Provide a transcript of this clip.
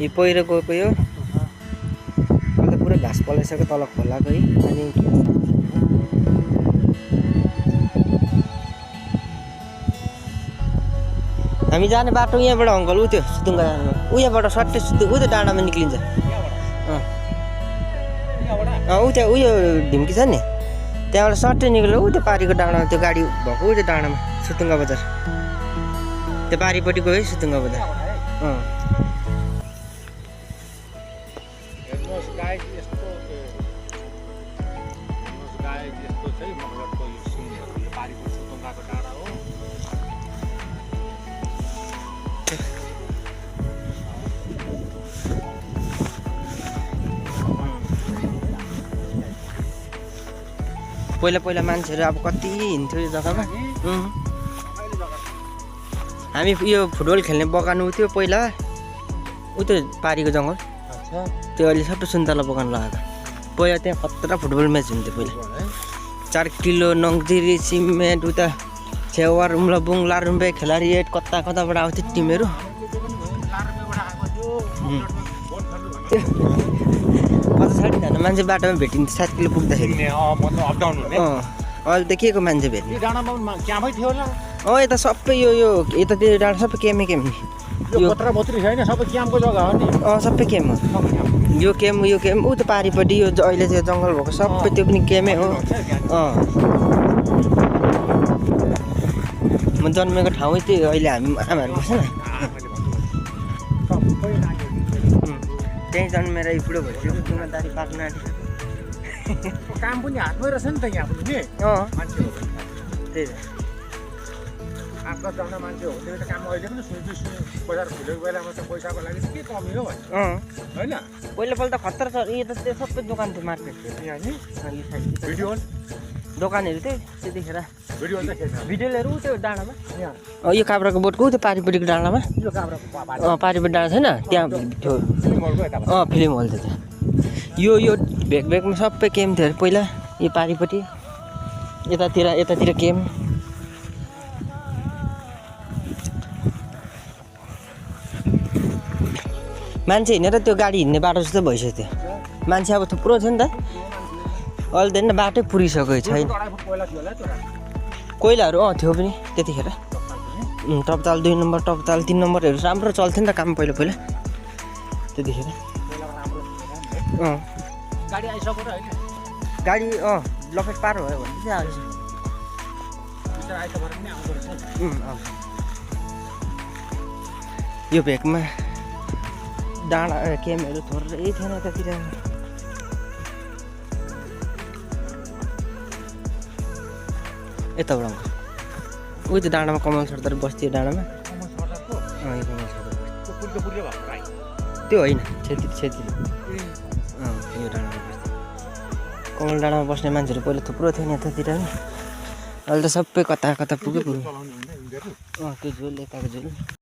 यो पहिरो गएको यो अहिले पुरै घाँस पलाइसक्यो तल खोलाको है अनि हामी जाने बाटो यहाँबाट अङ्कल उ त्यो सुतुङ्गा जानु उयोबाट सट्टै उ त्यो डाँडामा निक्लिन्छ उ त्यो उयो ढिम्की छ नि त्यहाँबाट सट्टै निक्ल्यो उ त्यो पारीको डाँडामा त्यो गाडी भएको उ त्यो डाँडामा सुतुङ्गा बजार त्यो पारीपट्टि गयो है सुतुङ्गा बजार पहिला पहिला मान्छेहरू अब कति हिँड्थ्यो यो जग्गामा हामी यो फुटबल खेल्ने बगान उ थियो पहिला उ त्यो पारीको जङ्गल त्यो अहिले सबै सुन्तला बगान लगाएको पहिला त्यहाँ कत्रा फुटबल म्याच हुन्थ्यो पहिला 4 किलो नङजिरी सिमेन्ट उता छेवार उम्लाबुङ लारुम्बे खेलारिएट कता कताबाट आउँथ्यो टिमहरू जना मान्छे बाटोमा भेटिन्छ 7 किलो पुग्दाखेरि अहिले त के को मान्छे भेट्ने यता सबै यो यतातिर डाँडा सबै केमै केम नि सबै केम हो यो केम उ त पारीपट्टि यो अहिले त्यो जङ्गल भएको सबै त्यो पनि केमै हो म जन्मेको ठाउँ त्यही अहिले हामी आमाहरू बस्छ न त्यहीँ जन्मेर बुढो भइसक्यो जिम्मेदारी पार्न आँटिसक्यो काम पनि हातमै रहेछ नि त यहाँ पनि नि मान्छे हो त्यही त आफ्नो जान मान्छे हो त्यो त काम अहिले पनि बजार खुलेको बेलामा त पैसाको लागि के कमी हो होइन पहिलोपल्ट खतरा छ यो त त्यो सबै दोकान थियो मार्केट थियो नि भिडियो दोकानहरू थियो त्यतिखेर भिडियोहरू त्यो डाँडामा यो काभ्राको बोटको त्यो पारीपट्टिको डाँडामा पारीपट्टि डाँडा छैन त्यहाँ थियो फिल्म हल थियो त्यहाँ यो भेकमा सबै केम थियो अरे पहिला यो पारीपट्टि यतातिर केम मान्छे हिँडेर त्यो गाडी हिँड्ने बाटो जस्तो भइसक्यो थियो मान्छे अब थुप्रो छ नि त अहिले त बाटै पुरिसकेको छैन कोइलाहरू थियो पनि त्यतिखेर टपताल 2 नम्बर टपताल 3 नम्बरहरू राम्रो चल्थ्यो नि त काम पहिला त्यतिखेर गाडी लकेट पार भयो भने चाहिँ यो भेकमा डाँडा केमहरू थोरै थिएन त्यतिर यताबाट उयो त्यो डाँडामा कमल सरदार बस्थ्यो डाँडामा त्यो होइन छेत्री यो डाँडामा बस्थ्यो कमल डाँडामा बस्ने मान्छेहरू पहिला थुप्रो थियो नि यतातिर नि अहिले त सबै कता पुग्यो त्यो झोल यताको झोल